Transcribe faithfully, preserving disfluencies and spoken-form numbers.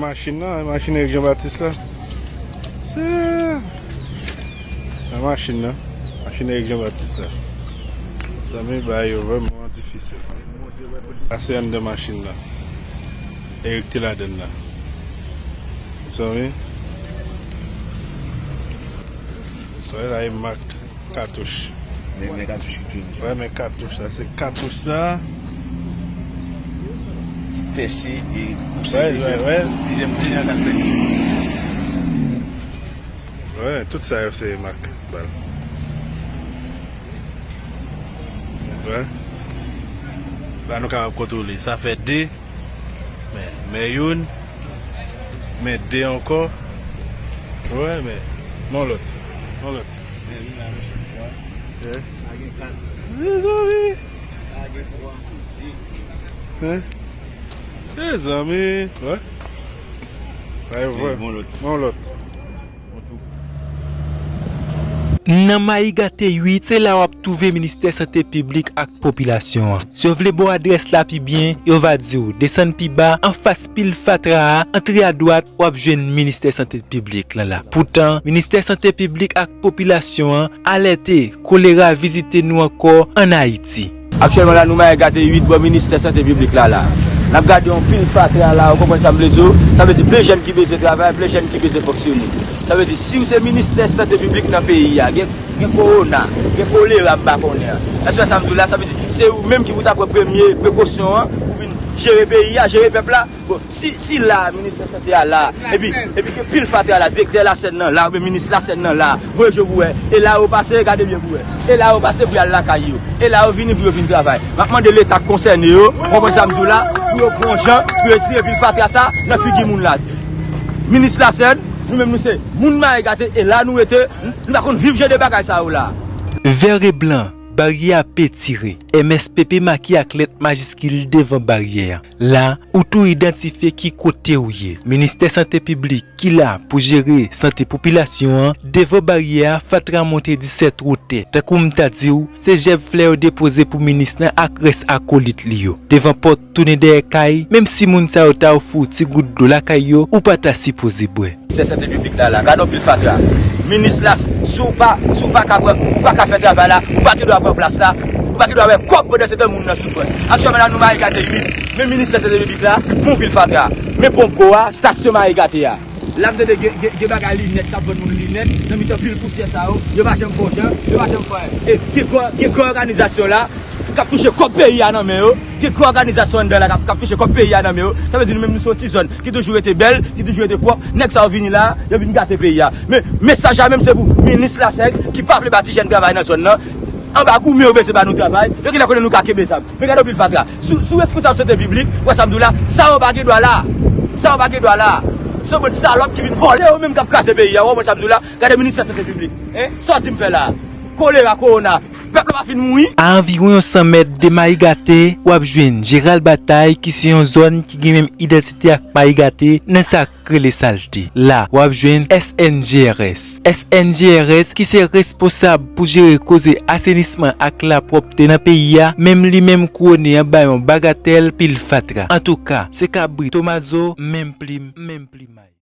Machin nan, machin Eric Jean Baptiste la. Se nan machin nan. Machin Eric Jean Baptiste la. Zanmi, bagay yo vrèman difisil. Sa se anndan machin nan. Eric te ladann nan. Zanmi. Sa la e mak katouch. Men, men katouch ki toujou. Wè, men katouch la, se katouch sa. Pèse e kouse. Wè, wè, wè. Dezyèm, dezyèm kat pèse. Wè, tout sa yo se mak bal. Wè. La nou kapab kontwole. Sa fè de. Men, men youn. Men de ankò. Wè, men. Men lòt. Men lòt. Mezanmi. Mezanmi. Wè. Ay, wè. Men lòt. Nan Mayigate uit, se la w ap twouve Ministè Sante Piblik ak Popilasyon an. Si w vle bon adrès la pi byen, yo va di w desann pi ba, anfas pil fatra a, antre adwat, w ap jwenn Ministè Sante Piblik lan la. Poutan, Ministè Sante Piblik ak Popilasyon an alète kolera vizite nou ankò ann Ayiti. Aktyèlman la, nou Mayigate uit, bò Ministè Sante Piblik la, la. N ap gade yon pil fatra la, ou konprann sa m vle di w? Sa vle di plen jèn ki bezwen travay, plen jèn ki bezwen fonksyone. Sa vle di, si w se Ministè Sante Piblik nan peyi a, gen, gen kowona, gen kolera, m pa konnen an. Èske w wè sa m di w la? Sa vle di, se ou menm ki pou ta pran premye prekosyon an, pou vin jere peyi a, jere pèp la. Bon, si, si la, Ministè Sante a la, epi, epi gen pil fatra la, direktè Lasèn nan la, oubyen minis Lasèn nan la, voye je pou wè. E la yo pase, gade byen pou wè. E la yo pase pou y al lakay yo. E la yo vini pou yo vin travay. M ap mande Leta k konsène yo, w konprann sa m di w la, pou yo pran jan, pou yo retire pil fatra sa nan figi moun la. Minis Lasèn, nou menm nou se moun Mayigate, e la nou rete, nou pa konn viv jan de bagay sa yo la. Vè e blan, baryè a pe tire. M S P P make ak lèt majiskil devan baryè a. La, ou tou idantifye ki kote ou ye. Ministè Sante Piblik ki la pou jere sante popilasyon an, devan baryè a, fatra monte disèt wotè. Tankou m ta di w, se jèb flè yo depoze pou minis lan ak rès akolit li yo. Devan pòt, tounen dèyè kay, menm si moun sa yo ta ofri w ti gout dlo lakay yo, ou pa ta sipoze bwè. Ministè Sante Piblik la, la, gade yon pil fatra. Minis la, si w pa, si w pa ka pran, ou pa ka fè travay la, ou pa gen dwa pran plas la, ou pa gen dwa wè kòb pandan se tan moun nan soufrans. Aktyèlman la, nou Mayigate uit, men Ministè Sante Piblik la, men yon pil fatra. Men ponpo a, estasyon Mayigate a. La m tande gen, gen, gen bagay linèt k ap vann moun linèt, nan mitan pil pousyè sa yo, yo pa janm fè yon jan, yo pa janm fè anyen. E gen gran, gen gran òganizasyon la, k ap touche kòb peyi a nan men yo, gen gran òganizasyon anndan la k ap, k ap touche kòb peyi a nan men yo. Sa vle di nou menm nou se yon ti zòn ki toujou rete bèl, ki toujou rete pwòp. Nèg sa yo vini la, yo vin gate peyi a. Men mesaj la menm se pou minis Lasèn ki pa vle ba ti jèn travay nan zòn nan. Anba goumen yo bezwen ba nou travay, yo genlè konnen nou ka kenbe zam. Men gade yon pil fatra. Si, si w responsab sante piblik, w wè sa m di w la, sa yo pa gen dwa la. Sa yo pa gen dwa la. Se yon bann salòp ki vin vòlè yo menm k ap kraze peyi a. W wè sa m di w la, gade Ministè Sante Piblik. Hein? Sa w di m fè la? Kolera, kowona. Pèp la pa fin mouri? A anviwon yon san mèt de Mayigate, w ap jwenn Jeral Batay, ki se yon zòn ki gen menm idantite ak Mayigate, nan sa k rele salte. La, w ap jwenn S N G R S. S N G R S, ki se responsab pou jere koze asenisman ak lapwòpte nan peyi a, menm li menm kouwone anba yon bagatèl pil fatra. Antouka, se kabrit Tomazo, menm plim, menm plimay.